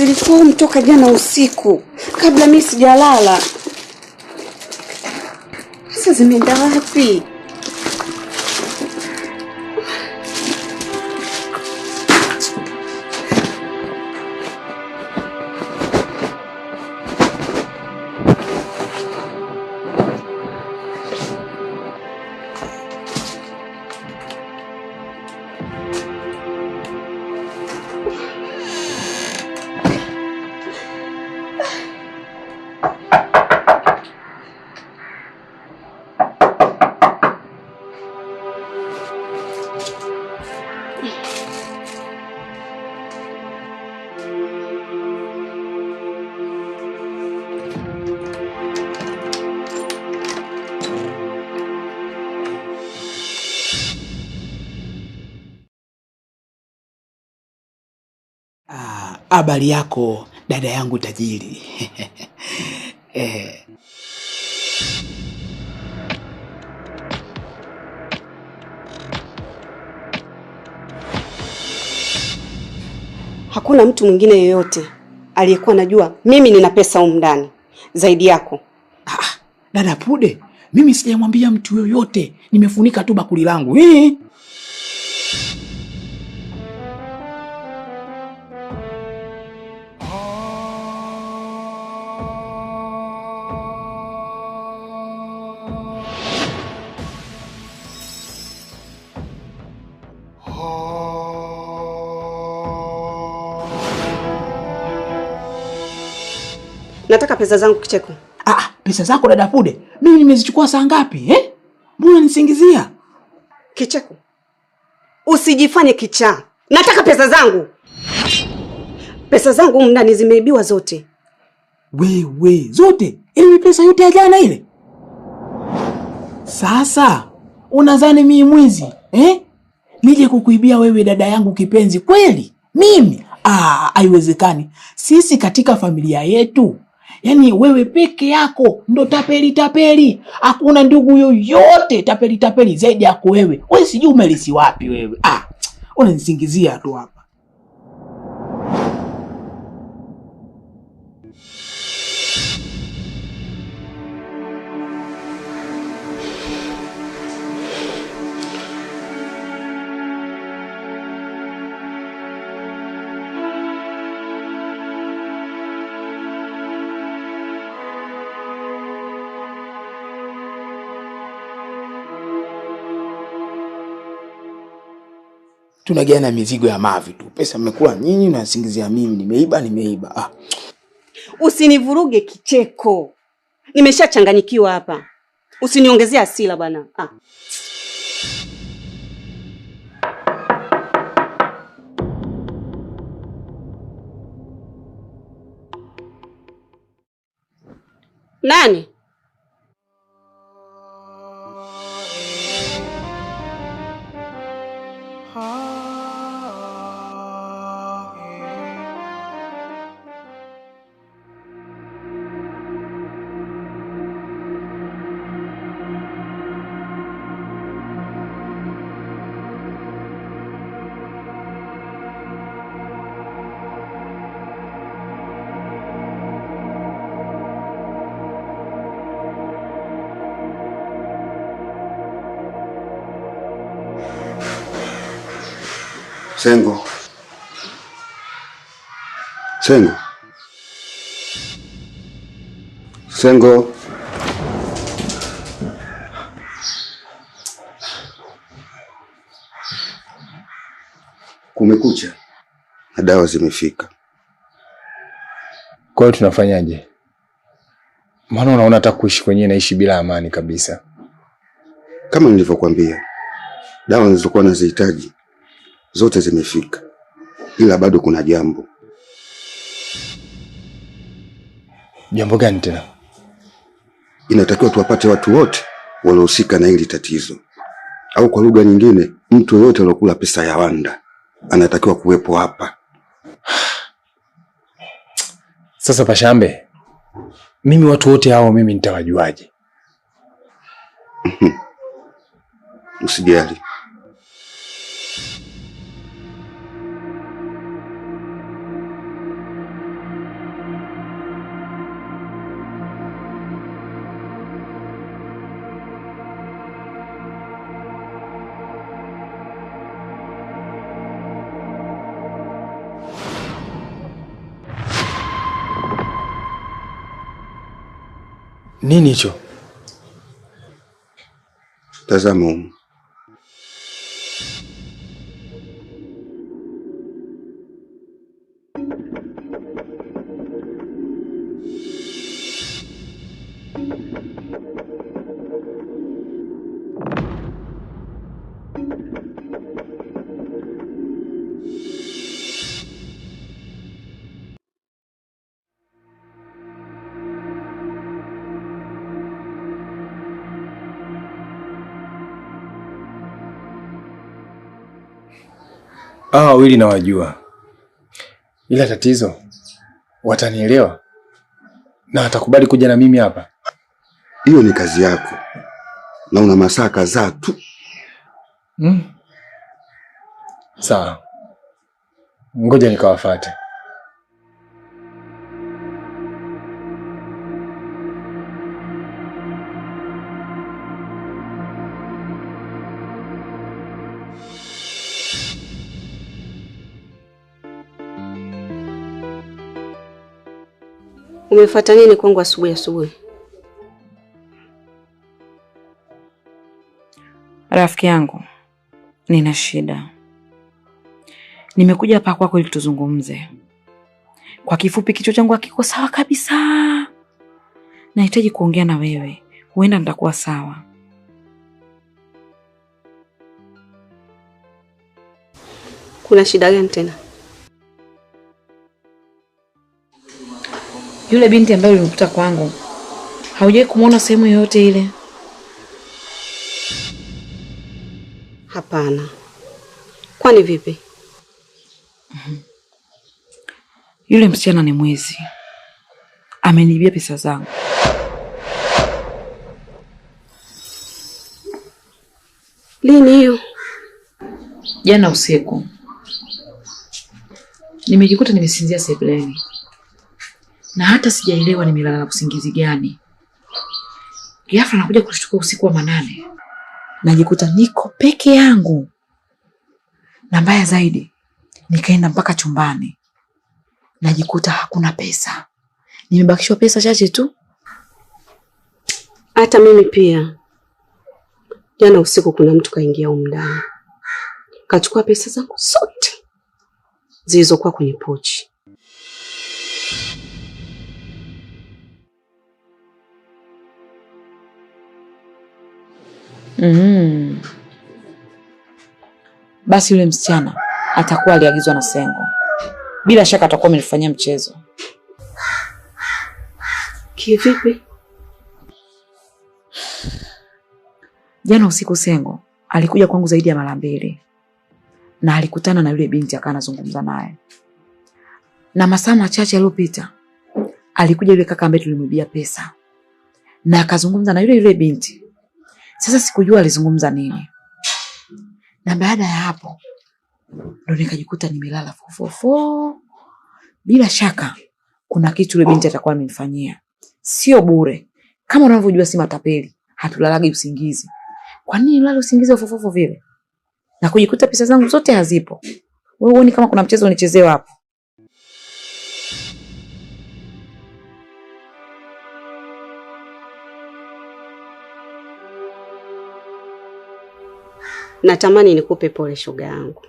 Zilikuwa humu toka jana usiku kabla mimi sijalala. Sasa zimeenda wapi? Habari yako dada yangu tajiri. Hakuna mtu mwingine yeyote aliyekuwa anajua mimi nina pesa humu ndani zaidi yako. Dada Pude, mimi sijamwambia mtu yoyote, nimefunika tu bakuli langu. Nataka pesa zangu Kicheko. Pesa zako dada Pude, mimi nimezichukua saa ngapi? Mbona nisingizia? Kicheko, usijifanye kichaa. Nataka pesa zangu. Pesa zangu humu ndani zimeibiwa zote. Wewe, zote? Ile pesa yote ya jana ile? Sasa unadhani mimi mwizi? Nije kukuibia wewe dada yangu kipenzi kweli? Mimi? Haiwezekani. Sisi katika familia yetu, yaani wewe peke yako ndo tapeli tapeli. Hakuna ndugu yoyote tapeli tapeli zaidi yako wewe. Wewe sijui umelisi wapi wewe. Unanisingizia tu hapa. Tunagawana mizigo ya mavi tu. Pesa mmekula nyinyi na singizia mimi nimeiba nimeiba. Usinivuruge Kicheko. Nimeshachanganyikiwa hapa. Usiniongezee hasira bwana. Nani? Sengo. Sengo. Sengo. Kumekucha na dawa zimefika. Kwa hiyo tunafanyaje? Maana unaona hata kuishi kwenyewe naishi bila amani kabisa. Kama nilivyokuambia, dawa nilizokuwa nazihitaji zote zimefika, ila bado kuna jambo. Jambo gani tena? Inatakiwa tuwapate watu wote waliohusika na hili tatizo, au kwa lugha nyingine, mtu yeyote aliyokula pesa ya Wanda anatakiwa kuwepo hapa. Sasa Pashambe, mimi watu wote hao mimi nitawajuaje? Usijali. Nini hicho? Tazama humu. Hawa wawili nawajua, ila tatizo watanielewa na watakubali kuja na mimi hapa? Hiyo ni kazi yako na una masaa kadhaa tu. Sawa, ngoja nikawafate. Umefuata nini kwangu asubuhi asubuhi? Rafiki yangu, nina shida. Nimekuja hapa kwako ili tuzungumze. Kwa kifupi, kichwa changu hakiko sawa kabisa. Nahitaji kuongea na wewe, huenda nitakuwa sawa. Kuna shida gani tena? Yule binti ambaye ulimkuta kwangu, haujawahi kumwona sehemu yoyote ile? Hapana. Kwani vipi? Yule msichana ni mwizi, ameniibia pesa zangu. Lini hiyo? Jana usiku nimejikuta nimesinzia sebuleni na hata sijaelewa nimelala na usingizi gani. Ghafla nakuja kushtuka usiku wa manane, najikuta niko peke yangu, na mbaya zaidi nikaenda mpaka chumbani, najikuta hakuna pesa, nimebakishwa pesa chache tu. Hata mimi pia jana usiku kuna mtu kaingia humu ndani, kachukua pesa zangu zote zilizokuwa kwenye pochi. Basi yule msichana atakuwa aliagizwa na Sengo, bila shaka atakuwa amenifanyia mchezo. Kivipi? Jana usiku Sengo alikuja kwangu zaidi ya mara mbili, na alikutana na yule binti akawa anazungumza naye, na masaa machache yaliyopita alikuja yule kaka ambaye tulimwibia pesa na akazungumza na yule yule binti. Sasa sikujua alizungumza nini, na baada ya hapo ndo nikajikuta nimelala fofofo. Bila shaka kuna kitu yule binti atakuwa amenifanyia, sio bure. Kama unavyojua si matapeli, hatulalagi usingizi. Kwa nini nilale usingizi wa fofofo vile na kujikuta pesa zangu zote hazipo? Wewe huoni kama kuna mchezo unichezewa hapo? Natamani nikupe pole shoga yangu,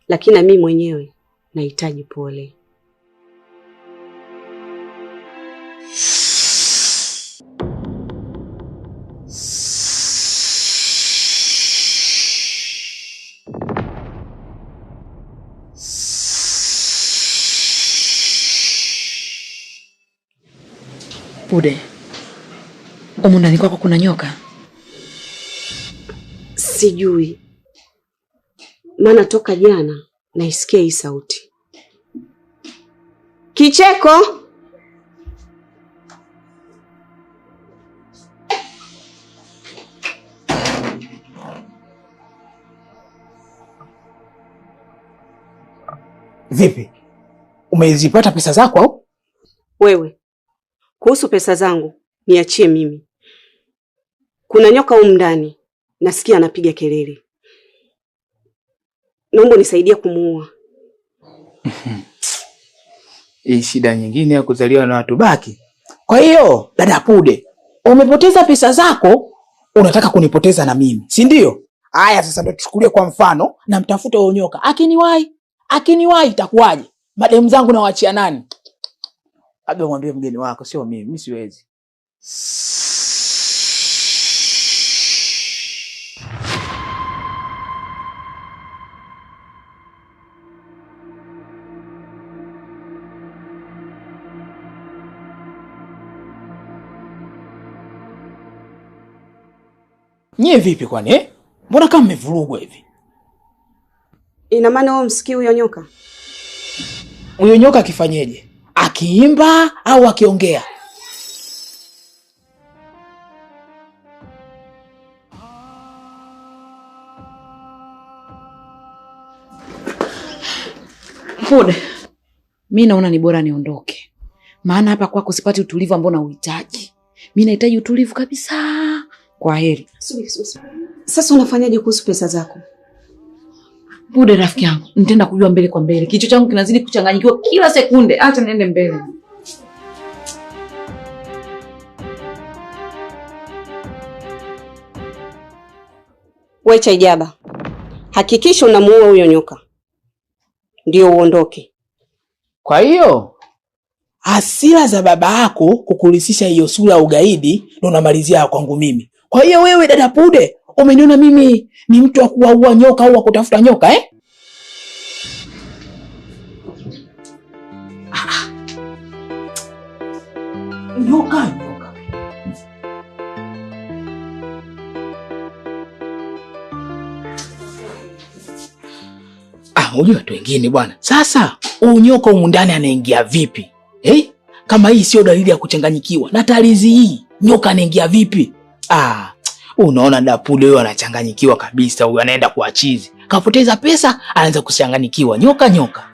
lakini na mimi mwenyewe nahitaji pole. Bude, humu ndani kwako kuna nyoka? Sijui, maana toka jana naisikia hii sauti. Kicheko! Vipi, umezipata pesa zako au? Wewe, kuhusu pesa zangu niachie mimi. Kuna nyoka humu ndani, nasikia anapiga kelele. Naomba unisaidie kumuua. Hii shida nyingine ya kuzaliwa na watu baki, Kwa hiyo dada Pude, umepoteza pesa zako, unataka kunipoteza na mimi, si ndio? Haya, sasa ndo tuchukulie kwa mfano, namtafuta huyo nyoka, akiniwahi akiniwahi itakuwaje? Mademu zangu nawaachia nani? Labda mwambie mgeni wako, sio mimi, mimi siwezi. Nyie vipi kwani eh? Mbona kama mmevurugwa hivi? Ina maana wewe msikii huyo nyoka? Huyo nyoka akifanyeje? Akiimba au akiongea? Pude, mi naona ni bora niondoke, maana hapa kwako sipati utulivu ambao nauhitaji. Mi nahitaji utulivu kabisa. Kwa heri. Subiri, subiri. Sasa unafanyaje kuhusu pesa zako? Pude rafiki yangu, nitaenda kujua mbele kwa mbele. Kichwa changu kinazidi kuchanganyikiwa kila sekunde. Acha niende mbele. We Chaijaba, hakikisha unamuua huyo nyoka ndio uondoke. Kwa hiyo hasira za baba yako kukulisisha hiyo sura ya ugaidi ndo unamalizia kwangu mimi. Kwa hiyo wewe dada Pude, umeniona mimi ni mtu wa kuwaua nyoka au wa kutafuta nyoka eh? Ah. Nyoka nyoka. Ah, unajua watu wengine bwana. Sasa huyu nyoka humu ndani anaingia vipi? Eh? Kama hii sio dalili ya kuchanganyikiwa na talizi hii, nyoka anaingia vipi? Ah, unaona Dapule huyo anachanganyikiwa kabisa, huyu anaenda kuachizi. Kapoteza pesa, anaanza kuchanganyikiwa. Nyoka nyoka.